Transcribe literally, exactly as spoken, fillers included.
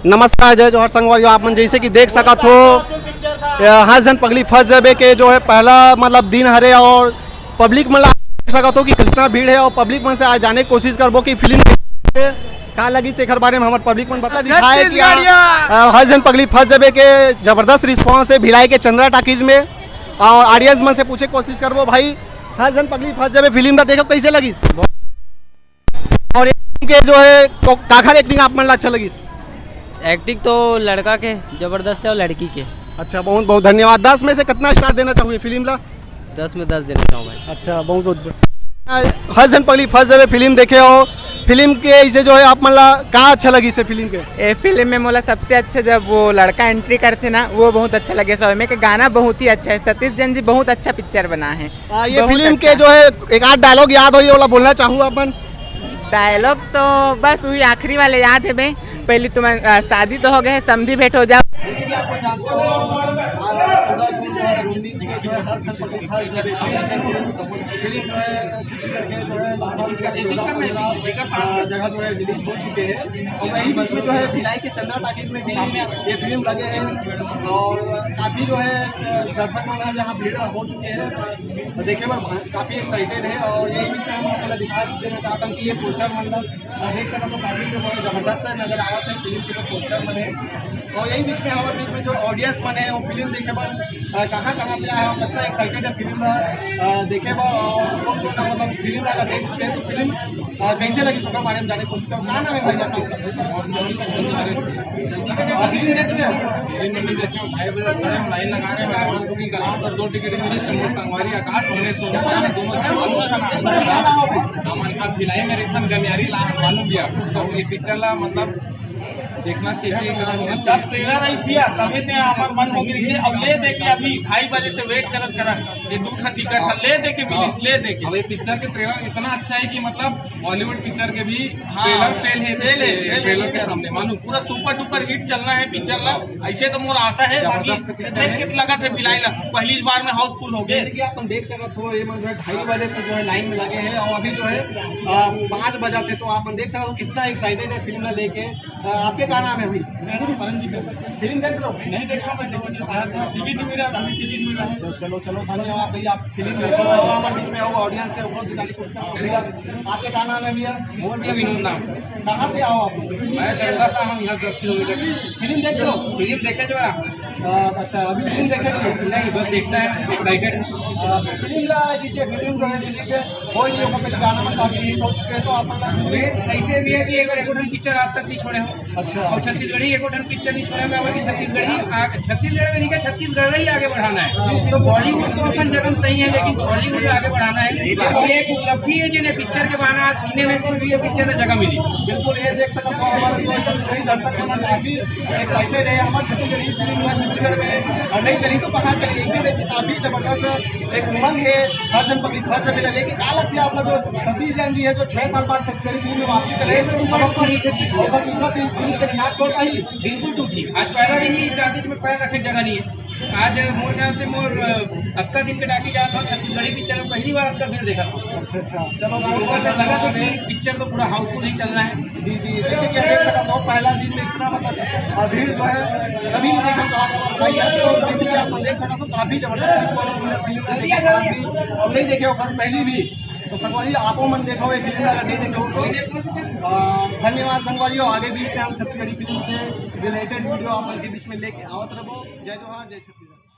नमस्कार, जय जोहार संगवारी हो। आप मन जैसे कि देख सकत हो, अ, हँस झन पगली फँस जबे के जो है पहला मतलब दिन हरे और पब्लिक मन ला देख सकत हो कि कितना भीड़ है और पब्लिक मन से आज जाने के कोशिश करबो कि फिल्म का लगिस, एकर बारे में हमर पब्लिक मन बता दिखाए कि, अ, हँस झन पगली फँस जबे के जबरदस्त रिस्पांस है भिलाई के चंद्रा टाकीज में। और ऑडियंस मन से पूछे कोशिश करबो, भाई, हँस झन पगली फँस जबे फिल्म ला देखो, कैसे लगिस? और इनके जो है को-, काखर एक्टिंग आप मन ला अच्छा लगिस? एक्टिंग तो लड़का के जबरदस्त है और लड़की के। अच्छा, बहुत बहुत धन्यवाद। दस में से कितना स्टार देना चाहोगे फिल्म ला? दस में दस देना चाहूँ भाई। अच्छा, बहुत बहुत। हँस झन पगली फँस जबे फिल्म देखे हो, फिल्म के इसे जो है आप मन ला का अच्छा लगिस फिल्म के? ए फिल्म में मोला सबसे अच्छा जब वो लड़का एंट्री करथे ना, वो बहुत अच्छा लगे। सब में के गाना बहुत ही अच्छा है। सतीश जैन जी बहुत अच्छा पिक्चर बना है। आ, ये बहुत फिल्म के अच्छा। जो है एक आध डायलॉग याद होही, ओला बोलना चाहूँ अपन। डायलॉग तो बस वही आखिरी वाले याद है बे। पहले तुम, अ, शादी तो हो गए, समधी भेंट हो जाओ। जैसे कि आप लोग जानते हो, आज चौदह जून दो हज़ार उन्नीस में जो है हँस झन पगली फँस जबे फिल्म जो है छत्तीसगढ़ के जो है लगभग इसका चौदह पंद्रह, अ, जगह जो है रिलीज हो चुके हैं। और वही बीच में जो है भिलाई के चंद्रा टाकीज में भी ये फिल्म लगे हैं और काफ़ी जो है दर्शक मन यहाँ भीड़ हो चुके हैं, तो देखे बर काफ़ी एक्साइटेड है। और यही बीच में हम आपको दिखा देना चाहता हूँ कि ये पोस्टर मतलब अ, देख सकत हो, काफी जो है जबरदस्त नजर आवत है फिल्म के जो पोस्टर मन है। और यही बीच में हमारे बीच में जो ऑडियंस मन है, वो फिल्म देखे बर, अ, कहाँ-कहाँ से आए हो, कितना एक्साइटेड है फिल्म ला, अ, देखे बर, और कौन-कौन ना, मतलब, फिल्म ला अगर देख चुके हैं, तो फिल्म, अ, कैसे लगी, सबका बारे में जाने की कोशिश करो। क्या नाम है भाई आपका? आप फिल्म देख रहे हो? फिल्म नहीं देखे, ढाई बजे से खड़े हम, लाइन लगा रहे हैं, मैं भगवान को नहीं करा, तो दो टिकट मिली, संगवारी आकाश, हमने सो, दोनों से नाम आप भिलाई में रहिथन, गनियारी ला मालूम भैया। तो ये पिक्चर ला मतलब देखना चाहिए, जब ट्रेलर आई भैया, तबे से हमार मन हो गई से अब ले दे के अभी ढाई बजे से वेट करत करत ये दू ठन टिकट है, ले दे के मिलिस, ले दे के। अब ये पिक्चर के ट्रेलर इतना अच्छा है कि मतलब बॉलीवुड पिक्चर के भी हाँ, ट्रेलर फेल है, फेल है, फेल है ट्रेलर के पिक्चर। सामने मालूम। पूरा सुपर डुपर हिट चलना है पिक्चर ला। ऐसे तो मोर आशा है, बाकी जबरदस्त पिक्चर देख है। के लगत है भिलाई ला, पहली बार में हाउसफुल हो गए। जैसे कि आप देख सकत हो, ये मन जो है ढाई बजे से जो है लाइन में लगे हैं और अभी जो है, अ, पाँच बजा थे, तो आप मन देख सकत हो कितना एक्साइटेड है फिल्म ला लेके। अ, आपके क्या नाम है भाई? मैं तो परमजीत है। फिल्म देख लो। नहीं देखा मैं, लेकिन जो शायद टीवी नहीं मिला, अभी टीवी नहीं मिला। चलो, चलो, चलो, धन्यवाद भैया, आप फिल्म देखो और हमारे बीच में आओ, ऑडियंस से ऊपर से जाने की कोशिश करो। भैया, आपके क्या नाम है भैया? मोर भी विनोद नाम। कहाँ से आओ आप? मैं चंदा सा हूँ, यहाँ दस किलोमीटर। फिल्म देख लो। फिल्म देखे जो है। अ, अच्छा, अभी फिल्म देखे थे? नहीं, बस देखना है, एक्साइटेड। अ, फिल्म ला, जैसे फिल्म जो है रिलीज है, वो ही लोगों पे गाना में काफी हिट हो चुके हैं, तो आप मतलब वे ऐसे भी है कि एक बार एको ठन पिक्चर आज तक नहीं छोड़े हो। अच्छा। और छत्तीसगढ़ी एको ठन पिक्चर नहीं छोड़े, मैं बोला कि छत्तीसगढ़ी आ-, छत्तीसगढ़ में नहीं क्या, छत्तीसगढ़ ही आगे बढ़ाना है। तो बॉलीवुड तो अपन जगह सही है, लेकिन छॉलीवुड में आगे बढ़ाना है। ये एक उपलब्धि है जिन्हें पिक्चर के बहाना आज सिनेमा में भी ये पिक्चर में जगह मिली। बिल्कुल, ये देख सकते हो, हमारे जो छत्तीसगढ़ी दर्शक मन काफी एक्साइटेड है। हमारे छत्तीसगढ़ी फिल्म हुआ छत्तीसगढ़ में और नहीं चली तो कहाँ चली, इसे देख के काफी जबरदस्त एक उमंग है। हँस झन पगली फँस जबे ला लेके का लगथे आप लोग, जो सतीश जैन जी है, जो छह साल बाद छत्तीसगढ़ी फिल्म में वापसी करे, तो सुपर डुपर हिट है। और दूसरा फिल्म, फिल्म के रिकॉर्ड तोड़ पाही। बिल्कुल टूटी। आज पहला दिन ही टाकीज में पैर रखे जगह नहीं है। आज मोर ख्याल से मोर, अ, हफ्ता दिन के टाकीज जात हूँ, छत्तीसगढ़ी पिक्चर में पहली बार आपका भीड़ देखा था। अच्छा, अच्छा, चलो, बहुत ऊपर से बहुत लगा था धन्यवाद है। कि पिक्चर तो पूरा हाउसफुल ही चल रहा है। जी, जी, जैसे कि आप देख सकते हो, पहला दिन में इतना मतलब, अ, भीड़ जो है, कभी नहीं देखा था। आज हमारा भाई है, तो जैसे कि आप देख सकते हो, काफी जबरदस्त रिस्पॉन्स मिला फिल्म का, लेकिन आज भी हम नहीं देखे हो, पर पहली भी। तो संगवारी, आपो मन देखो ये फिल्म, अगर नहीं देखे हो तो। अ, धन्यवाद संगवारी, आगे भी इस टाइम छत्तीसगढ़ी फिल्म से रिलेटेड वीडियो आप मन के बीच में लेके आवत रहबो। जय जोहार, जय छत्तीसगढ़।